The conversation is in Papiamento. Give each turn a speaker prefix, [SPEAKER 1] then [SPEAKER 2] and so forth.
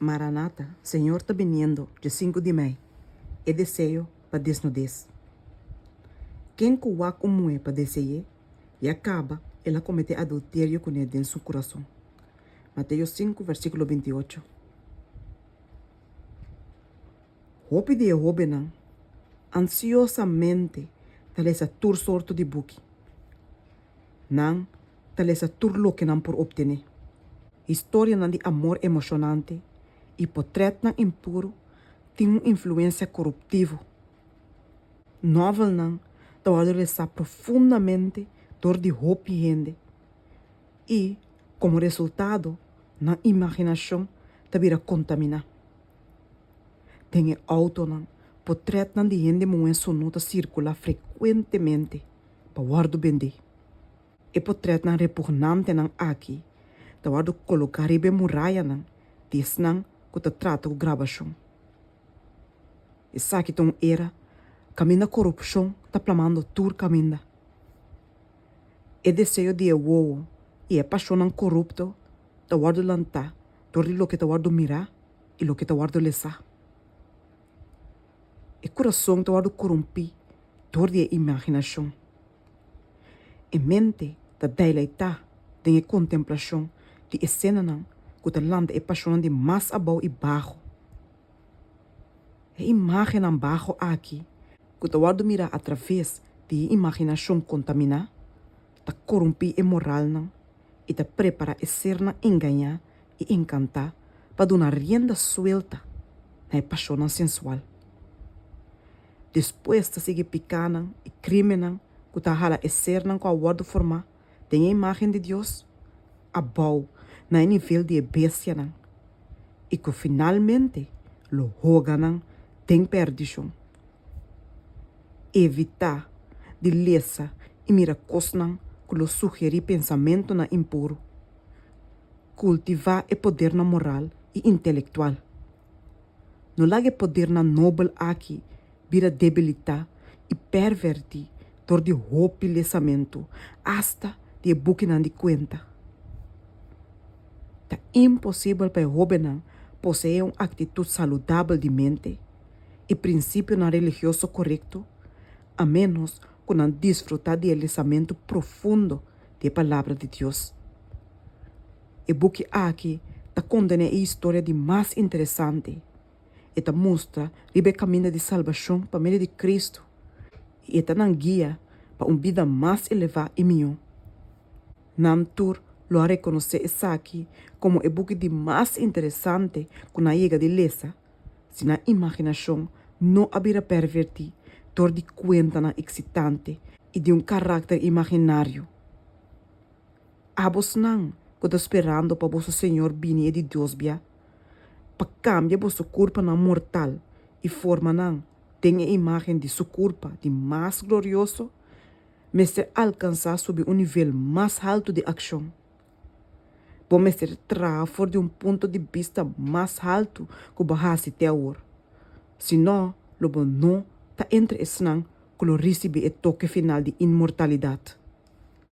[SPEAKER 1] Maranata, Señor ta biniendo dje sinku di mei, e deseo pa desnudez. Ken ku wak un muhé pa dese'é, ya kaba el a kometé adulterio kuné den su kurason. Mateo sinku versíkulo 28. Hopi di e hóbennan ansiosamente ta lesa tur sorto di buki. Nan ta lesa tur loke nan por optené, historianan di amor emoshonante i potrètnan impuru tin un influensia koruptivo. Nòvelnan ta wòrdu lesá profundamente dor di hopi hende i, komo resultado, nan imaginashon ta bira kontaminá. Den e outonan, potrètnan di hende muhé sunú ta sirkulá frekuentemente pa wòrdu bendé. E potrètnan repugnantenan aki ta wòrdu koloká riba e murayanan di esnan ku ta trata ku grabashon. Esaki ta un era kaminda korupshon ta plamando tur kaminda. E deseo di e wowo i e pashonnan korupto ta wòrdu lantá dor di loke ta wòrdu mirá i loke ta wòrdu lesá. E kurason ta wòrdu korumpí dor di e imaginashon. E mente ta dailaitá den e kontemplashon di esenanan ku ta lanta e pashonnan di mas abou i baho. E imágennan baho aki, ku ta wòrdu mirá atraves di e imaginashon kontaminá, ta korumpí e moralnan i ta prepará e sernan engañá i enkantá pa duna rienda suelta na e pashonnan sensual. Despues ta sigui pikánan i krímennan ku ta hala e sernan ku a wòrdu formá den e imágen di Dios abou na e nivel di e bestianan i ku finalmente lo hoga nan den pèrdishon. Evitá di lesa i mira kosnan ku lo sugerí pensamentunan impuru. Kultivá e podernan moral i intelektual. No laga e podernan nobel aki bira debilitá i pèrvèrtí dor di hopi lesamentu, asta di e bukinan di kuenta. Ta imposibel pa e hóbennan poseé un aktitut saludabel di mente i prinsipionan religioso korekto a ménos ku nan disfrutá di e lesamentu profundo di e Palabra di Dios. E buki aki ta kontené e historia di mas interesante. E ta mustra riba e kaminda di salbashon pa medio di Kristu i e ta nan guia pa un bida mas elevá i mihó. Nan tur lo a rekonosé esaki komo e buki di mas interesante ku nan a yega di lesa si nan imaginashon no a bira pèrvertí dor di kuentanan eksitante i di un karakter imaginario. Abosnan ku ta sperando pa boso Señor bini e di dos bia, pa kambia boso kurpanan mortal i forma nan den e imágen di su kurpa di mas glorioso, mester alkansá subi un nivel mas haltu di akshon. Bo mester traha for di un punto di bista mas haltu ku bo hasi te awor, si no lo bo no ta entre esnan ku lo risibí e toke final di inmortalidat.